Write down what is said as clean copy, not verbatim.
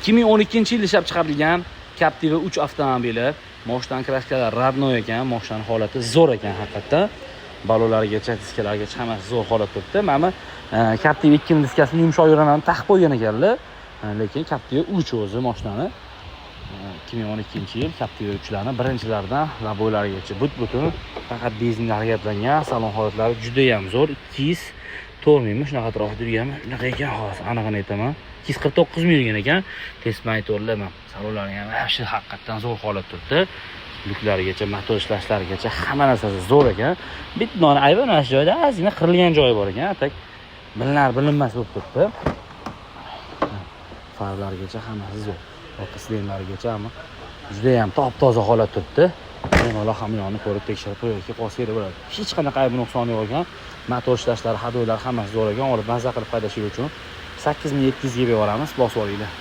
2012 yil ishlab chiqarilgan Captiva 3 avtomobili. Moshinani краска lar родной ekan, moshinani holati zo'r ekan haqiqatdan. Balonlargacha, diskalargacha hammasi zo'r holat turibdi. Mana bu Captiva 2 diskasini yumshoq yuraman taqib qo'ygan ekanlar. Lekin Captiva 3 o'zi moshinani. 2012 yil Captiva 3larni birinchilardan, лобовой larigacha but-butun, faqat benzinga harakatlangan, salon holatlari juda ham zo'r. 204 mingmi, shunaqa atrofida yurganmi? Shunaqa ekan, hozir anig'ini aytaman. 249 ming yurgan ekan. Test motorlar, salonlari ham вообще haqiqatdan zo'r holat turibdi. Lyuklarigacha, motor ishlashlarigacha hamma narsasi zo'r ekan. Bitta dona aybi mana shu joyda ozgina qirilgan joyi bor ekan. Так bilinar bilinmas bo'lib turibdi. Farlargacha hammasi zo'r. Orqa сиденье larigacha hamma juda ham top toza holat turibdi. Bemalol hamma yoqni ko'rib, tekshirib, proyektka qolsa kerak bo'ladi. Hech qanaqa aybi nuqsoni yo'q ekan. Motor ishlashlari, ходовой lari hammasi zo'r ekan. Olib maza qilib haydashingiz uchun 8700 ga berib yuboramiz, bosib olinglar.